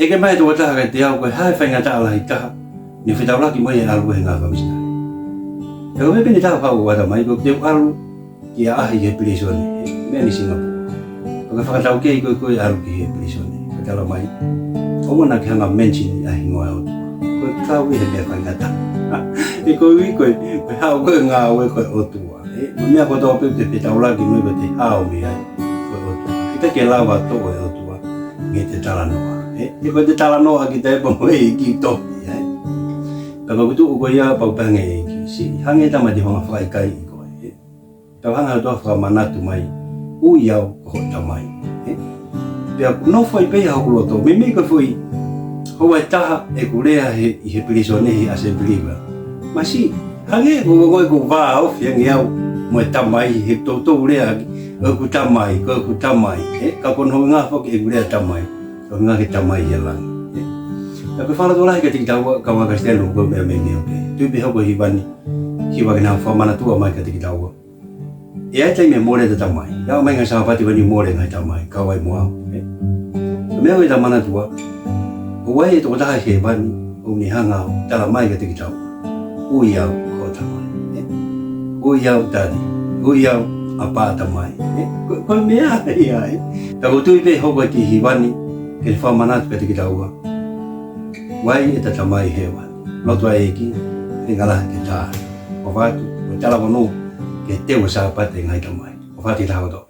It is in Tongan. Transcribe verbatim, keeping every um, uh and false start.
ʻEke mai e tokotaha kiate au ko e hā e faingataʻa lahi taha ne u fetaulaki mo ia he ʻalu ko ē he ngāue fakamisinale. Pea ko e meʻa pē ʻe taha ʻoku ou ʻatamai ko ē te u ʻalu ki ʻaʻahi he pilīsone, he meʻa ni Singapore. Ko e fakataukei ko ē ko e ʻalu ki he pilīsone, ko e talamai, ʻoua naʻa ke hanga mention ʻa e hingoa ʻo e ʻOtua. Ko e kau ʻi he meʻa faingataʻa. He ko e ui ko ē, ko e haʻu ko ē ngāue ko e ʻOtua. He, mo e meʻa kotoa pē te te fetaulaki mo ia ko e te haʻu mei ai, ko e ʻOtua. He ʻikai ke lava toʻo e ʻOtua mei heʻete talanoa. He, he ko ʻete talanoa kita e pamo e ki tohi, he. Pea ko e kutuʻu ko ia pau pē hangē ʻEiki. Siʻi hangē tama te u hanga fakaʻikaiʻi koe, he. Pea u hanga ʻe he ʻOtua fakamanatu mai, ui au ko hoʻo tamai. He? Pea ʻoku nofo ai pē ia hoku loto, meimei ko e foʻi houa ʻe taha ʻeku lea he, ʻi he pilīsone he assembly. Masiʻi, hangē ko, ko, ko ʻeku vāofi ange au mo e tamai, he toutou lea ʻaki, ko ʻeku tamai, ko ʻeku tamai. He? Ka ko hono ʻuhinga foki ʻeku lea tamai, ko e ʻuhinga ki he Tamai ʻi he langi. He? Pea ko e fakalotolahi kiate kitaua, kau Kalisitiane, ko e meʻa meimei ʻoku tui pē ʻe hoko e hiva ni, hiva ke na fakamanatua mai kiate kitaua. ʻE ʻi ai e taimi ʻe mole ʻeta tamai. ʻI ai e ngaahi Sāpate ʻoku ne mole e ngaahi tamai, kau ai mo au, he. Ko e meʻa ʻoku ʻi ai ʻeta manatua, ʻoku ʻi ai e tokotaha ʻi hēvani ʻoku ne hanga ʻo talamai kiate kitaua, ui au ko hoʻo tamai, he. Ui au tali, ui au ʻapā tamai, he. Ko, ko e meʻa ia, he. Pea ʻoku ou tui pē ʻe hoko e kiʻi hiva ni ke ne fakamanatu kiate kitaua, ʻoku ʻi ai ʻeta Tamai ʻi hēvani. Lotu ʻa e ʻEiki, ʻe ngalaha ke tā. ʻOfa atu, ʻo talavou, ke teu e Sāpate e ngaahi tamai. ʻOfa atu ki he taha kotoa.